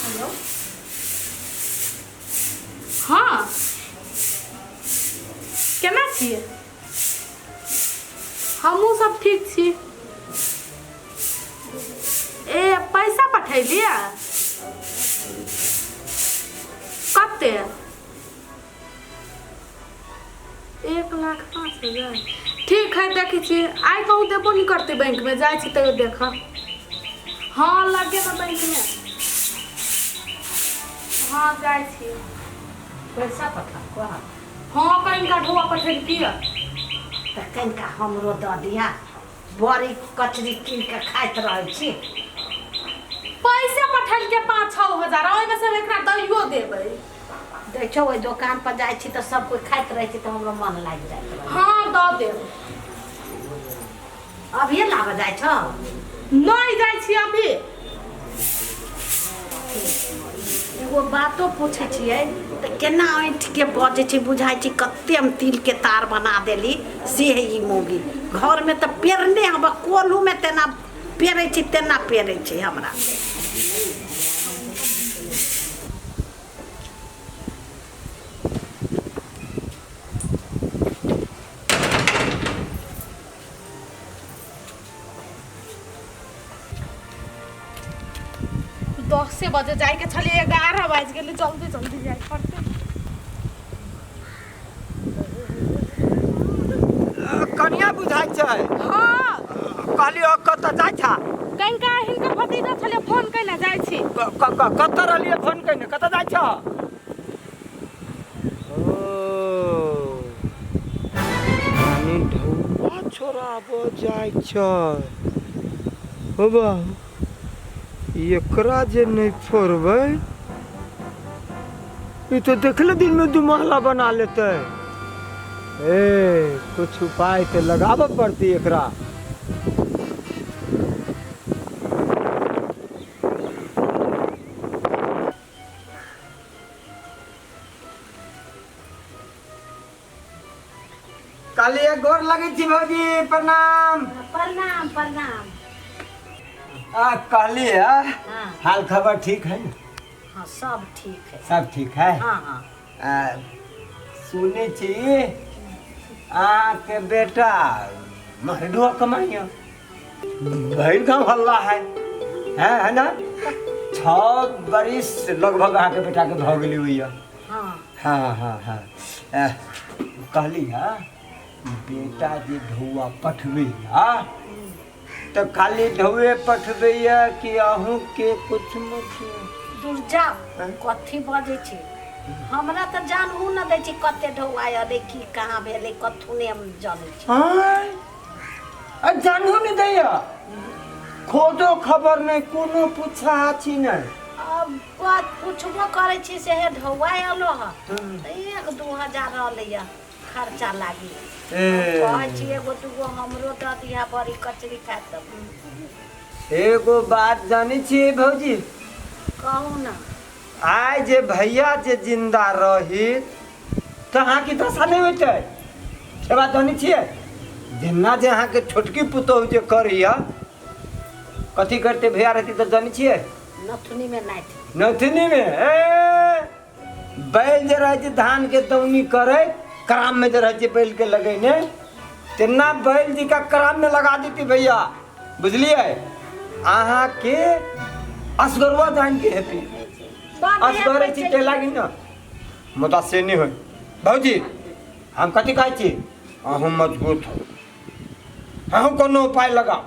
Hello हँ केना छियै हमहूँ सब ठीक छी ए पैसा पठेलियै कते 1,05,000 ठीक है देखै छी आइ कहूँ देबो नहि करतै बैंकमे जाइ छी तैयो देखऽ हँ लगे ने बैंकमे हँ जाइ छी पैसा पठा कह हँ कनिका ढोआ पठेलकियै तऽ कनिका हमरो दऽ दिहा बड़ी कचरी कीन कऽ खाइत रहै छी पैसे पठेलकै 5-6 हजार ओहिमे से एकरा दैयो देबै दै छौ ओहि दोकान पर जाइ छी तऽ सब कोइ खाइत रहै छै तऽ हमरो मन लागि जाइत रहै हँ दऽ देब अभिये लाबऽ जाइ छौ नहि जाइ छी अभी एगो बातो पूछै छियै तऽ केना ऐंठके बजै छै बुझाइ छै कते हम तिलके तार बना देली से है ई मौगी घरमे तऽ पेरने हब कोल्हूमे तेना पेरै छै तेना पेरै छै हमरा 10 बजे जाइके छलै 11 बाजि गेलै जल्दी जल्दी जाइ पड़तै कनिया बुझाइ छै हँ कहलियै कतऽ जाइ छा कनिका हिनकर भतीजा छलै फोन केने जाइ छी कतऽ रहलियै फोन केने कतऽ जाइ छ ओ पानी ढौआ छोड़ाबऽ जाइ छै हो बाबू एकरा जे नहि फोड़बै ई तो देखले दिन में दू महला बना लेतै ए कुछ उपाय तऽ लगाबऽ पड़तै एकरा कहलियै गोर लगै छी भौजी प्रणाम प्रणाम प्रणाम आ कहलियै हाँ हाल खबर ठीक है ने हाँ सब ठीक है सब ठीक है हाँ हाँ आ, सुनै छी अहाँके बेटा मरडुआ कमाइया भरि गाँव हल्ला है है है ना 6 बरिस लगभग अहाँके बेटाके भऽ गेलै होइया हाँ हाँ हाँ हाँ कहली हाँ बेटा जे ढौआ पठबैया तऽ खाली ढौए पठबैया कि अहूँके कुछ मुछ दूर जाओ कथी बजै छी हमरा तऽ जानहु न दै छी कते ढौआ अलै की कहाँ भेलै कथू नहि हम जानै छी आँय आ जानू नहि दैया खोदो खबर नहि कोनो पूछा छी नहि अब बात पुछबो करै छी से हे ढौआ अलो ह तऽ 1-2 हजार रहलैया खर्चा लागी ए कहै छी एगो दूगो हमरो दऽ दिहा बड़ी कचरी खायब तऽ एगो बात जानै छियै भौजी कहू ने आइ जे भैया जे जिंदा रही तऽ अहाँके दशा नहि होइतै से बात जानै छियै जेना जे अहाँके छोटकी पुतोहु जे करैया कथी करते भैया रहती तऽ जानै छियै नथुनीमे नाथि नथुनीमे ए बैल जे रहै छै धानके दौनी करै कराममे जे रहै छै बैलके लगेने तेना बैल जी का कराममे लगा देती भैया बुझलियै अहाँके असगरुआ जान के हेती असगरे छी ते लागी न मुदा से नहि होइ भौजी हम कथी कहै छी अहूँ मजबूत हो अहूँ कोनो उपाय लगाओ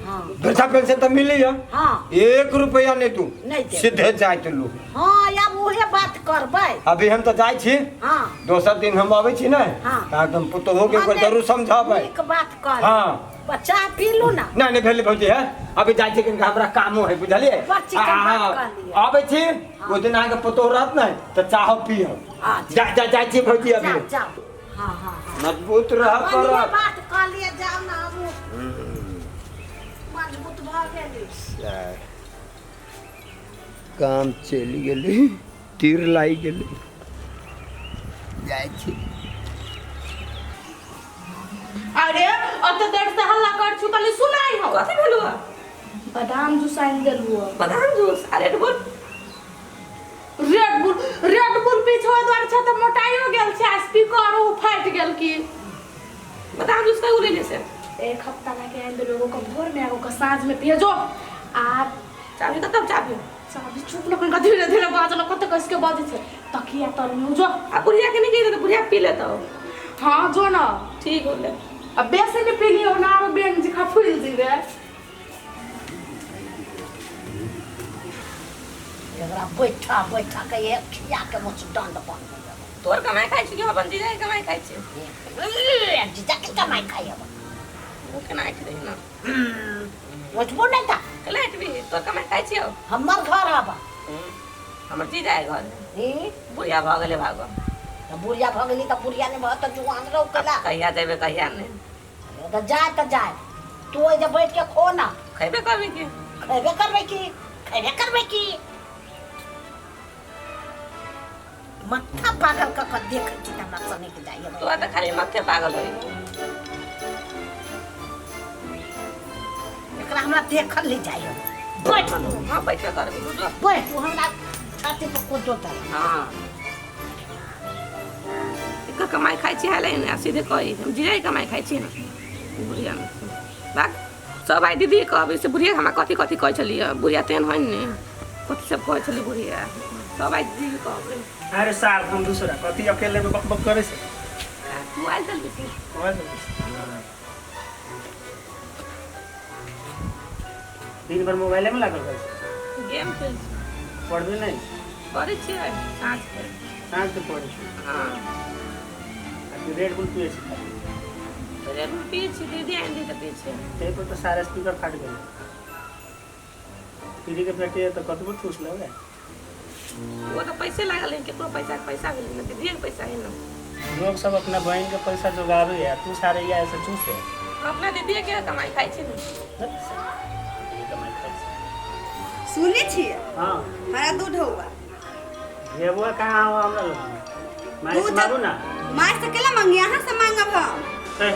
हाँ वृद्धा पेंशन तऽ मिलैया हाँ 1 रुपया नहि तू नहि देब। सीधे जाइत लू हाँ आब उहे बात करबै अभी हम तऽ जाइ छी हाँ दोसर दिन हम अबै छी ने हाँ। तऽ एकदम पुतोहु के एक बेर जरूर समझाबै नीक बात कर हाँ चाय पी लू ना नहि नहि भेलै भौजी है अभी जाइ छी कनिका हमरा कामो है बुझलियै बड़ चिकन बात कहलियै। अबै छी ओहि दिन अहाँके पुतोहु रहत ने तऽ चाहो पियब अच्छा। जा जा जाइ छी भौजी अभी जाओ जाओ हाँ हाँ हाँ मजबूत रहऽ बढ़िया पड़त बात कहलियै जाउ ने हमहूँ मजबूत भऽ गेली काम चलि गेलै तीर लागि गेलै जाइ छी अरे अते देर से हल्ला कर छु कहली सुनाई हो कथी भेलौ बादाम जूस आनि देलु बादाम जूस अरे बोल छै तऽ मोटाइयो गेल छै आ स्पीकरो फाटि गेल की। बता जूस कहियो लेले से? एक हफ्ता लागे आनि देलहुँ, एगो के भोर में एगो के साँझ में पिए जो। आ चाबी कतऽ? चाबी चाबी, चुप न, कनिका धीरे धीरे बाजल, कते कस के बजै छै। तकिया तर में जो। आ बुढ़िया के नहीं कहि तऽ बुढ़िया पी लेतौ। हाँ, जो न। ठीक होले। आ बेसी नहीं पी लियो ना, आरो बेंग जी खा फूल जीवे। एकरा बैठा बैठा के एक खिया के मुझ दंड बन। तोर कमाई खाइ छी कि हम अपन जीजा के कमाई खाइ छी? जीजा के कमाई खाइ अब। ओ केना आँटि दही ना? उठबो नहीं था। केना आँटबी? तोर कमाई खाइ छी? हमर घर हब। हमर जीजा के घर। ई बुढ़िया भऽ गेलै भागो। तऽ बुढ़िया भऽ गेली तऽ बुढ़िया नहि भऽ तऽ जुआन रहो केला। कहिया जेबै कहिया नहि। तऽ जाय तऽ जाय, तू ओहि जे बैठ के खो ना। खैबे करबै की? खैबे करबै की, खैबे करबै की। माथा पागल कऽ कऽ देखै छी तऽ हमरा सनकि जाइए। तोरा तऽ खाली माथे पागल होइ। एकरा हमरा देखल नहि जाइए। बैठ तू। हाँ, बैठबे करबै तू जो। बैठ तू हमरा छाती पर कुदो तर। हाँ, एकर कमाई खाइ छी हाले ने, सीधे कही हम जीजा के कमाई खाइ छी ने। बुढ़िया भाग, सब आइ दीदी कहबै से बुढ़िया हमरा कथी कथी कहै छलियै, बुढ़िया तेहन होइ ने, कथी सब कहै छलियै बुढ़िया, सब आइ दीदी कहबै। अरे साल हम दूसरा कथी अकेले में बक बक करे से? आ, तू आयल जल्दी से। आवाज जल्दी से। दिन भर मोबाइले में लागल रहे छै। गेम खेल छी। पढ़बे नहीं? पढ़ै छियै साँझ के। साँझ के पढ़ै छी? हाँ। आ तू रेड बुल पिए छी खाली? रेड बुल पियै छी, दीदी आनि दी तऽ पियै छियै। ताहि पर तऽ सारा स्पीकर फाटि गेलै। पीढ़ी के फैक्ट्री तऽ कतबो ठूस लेबै। ओ तऽ पैसे लागल है, केकरो पैसा के पैसा भेलै ने, दीदीए के पैसा है ने। लोग सब अपना बहन के पैसा जोगावे है, तू सारे या ऐसे चूसे। हम अपना दीदीए के कमाई खाइ छी ने। ये कमाई खाइ छै। सुनै छियै? हाँ। हमरा दूध हुआ। घेबुआ कहाँ हो हमरा लग? माय से दूध मांगू ना। माय से केला मांगी, अहाँ से मांगब हम। ए,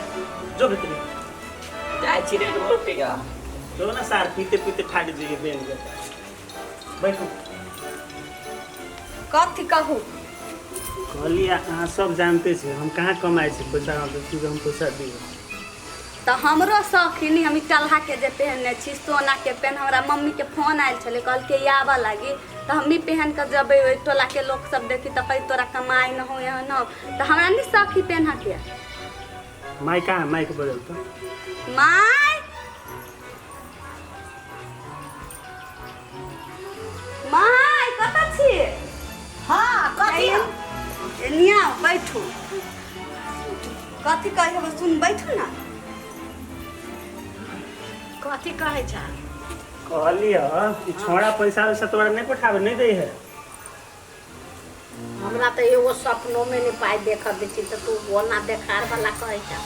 जो भीतरी। जाइ छी रेड बुल पी कऽ। जो ना सार, पीते पीते ठाट जाइए बेन के। बैठू। कथी कहू? कहली अहाँ सब जानते छी हम कहाँ कमाइ छी पैसा, हम हम पैसा दियौ। तऽ हमरो शौक है हम टलहा के जे पहनने छी सोना के पेन। हमरा मम्मी के फोन आयल छलै, कहलकै आबऽ लागी, तऽ हमही पहन कऽ जेबै। ओहि टोला के लोक सब देखी तऽ कही तोरा कमाइ न हो, एहन हो। तऽ हमरा नहि शौक है पेन्हऽ के? माय कहाँ? माय के बजल तो। माय, माय, कतऽ छी? हाँ, कथी हौ? एनिया बैठू। कथी कहै हबो सुन, बैठू ना। कथी कहै छ? कहली ह ई छोड़ा पैसा वैसा तोरा नहीं पठावे नहीं दै है। हमरा तऽ एगो सपनो में नहीं पाइ देखऽ दै छी तऽ तू ओना देखार वाला कहै छ।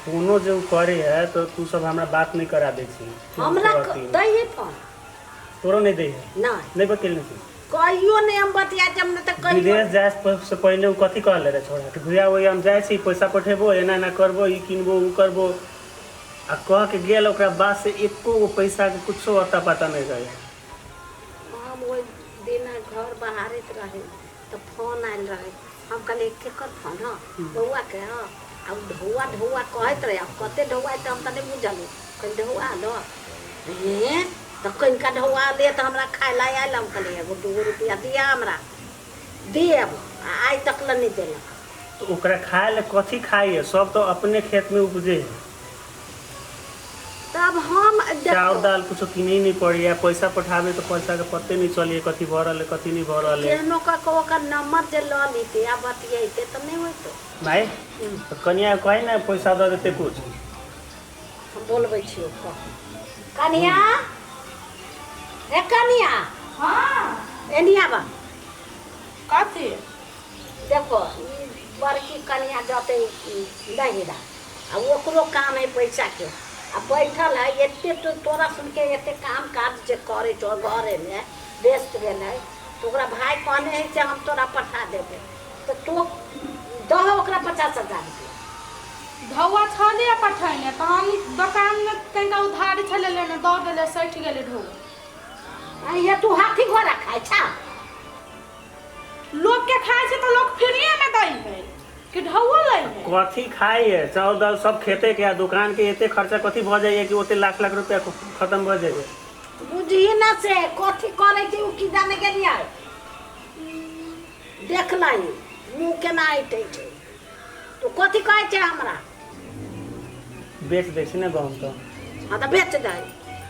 कोनो जे उ करे है तो तू सब हमरा बात नहीं करा दै छी। हमरा दै है फोन। तोरो नहीं दै है? नहीं। नहीं बतेलने छी? कहियो नहीं हम बतिया जब न तऽ कहियो। विदेश जाए से पहले उ कथी कहले रहे छोड़ा कि भैया वही हम जाइ छी पैसा पठेबो, एना एना करबो, ई किनबो उ करबो, आ कह के गेल ओकरा बाद से एको गो पैसा के कुछो अता पता नहीं रहे। हम ओहि दिन घर बहारैत रहे तऽ फोन आयल रहे। हम कहलियै केकर फोन ह? बौआ के ह। आ उ ढौआ ढौआ कहैत रहे, आब कते ढौआ तऽ हम तऽ नहि बुझलियै। कहलियै ढौआ आलो हे तऽ कनिका ढौआ ले तऽ हमरा खाय ला आयल। हम कहलियै एगो दूगो रुपया दिअ हमरा, देब। आ आइ तक लए नहि देलक। तो ओकरा खाए ले कथी खाइ है? सब तो अपने खेत में उपजे है। तब हम चाउर दाल कुछो किने ही नहीं पड़ी है। पैसा पठावे तो पैसा के पते नहीं चलिए कथी भऽ रहल है कथी नहीं भऽ रहल है। केहनो कऽ कऽ ओकर नंबर जे लऽ लीते आ बतियैते तऽ नहि होइतो। भाई तो कनिया कहे ना पैसा दऽ देते कुछ। हम बोलबै छियौ कह। कनिया, ए कनिया। हाँ। एनी आबऽ। कथी? देखो ई बड़की कनिया जतै नहिरा आ ओकरो काम है पैसा के, आ बैठल है एते तो तोरा सुन के एते काम काज जे करे छौ घरे में व्यस्त भेल है, तो ओकरा भाई कहने है से हम तोरा पठा देबै, तऽ तू दह ओकरा 50,000 रुपया। ढौआ छलै पठैने तऽ हम दोकान में तनिका उधारी छलै लेने, दऽ देलै, सठि गेलै ढौआ। आ ये तू हाथी घोड़ा खाइ छा? लोक के खाइ छै कि ढौआ लै है। कथी खाइ है? चाउर दाल सब खेते के आ दुकान के एते खर्चा कथी भऽ जाइए कि ओते लाख लाख रुपया खत्म भऽ जाइए? बुझही न से कथी करै छै ओ की जाने गेलियै। देख लही मुँह केना ऐठै छै। तू कथी कहै छै हमरा? बेच दै छी ने गहूँम तऽ। हाँ तऽ बेच दे,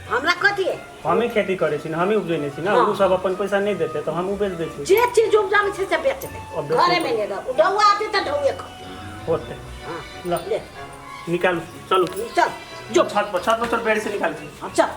हमरा कथी है? हमही खेती करै छी ने, हमही उपजेने छी ने। हाँ। ओ सब अपन पैसा नहि देतै तऽ हम बेच दै छी। जे चीज उपजाबै छै से बेच दे। अब बेच घरे दे। में ले दो, ढौआ आते तऽ ढौए खते। होतै। हाँ। ल। ले। निकालू, चलू। चल जो। छत पर, छत पर चल, बेड से निकाल छी। हाँ, चल।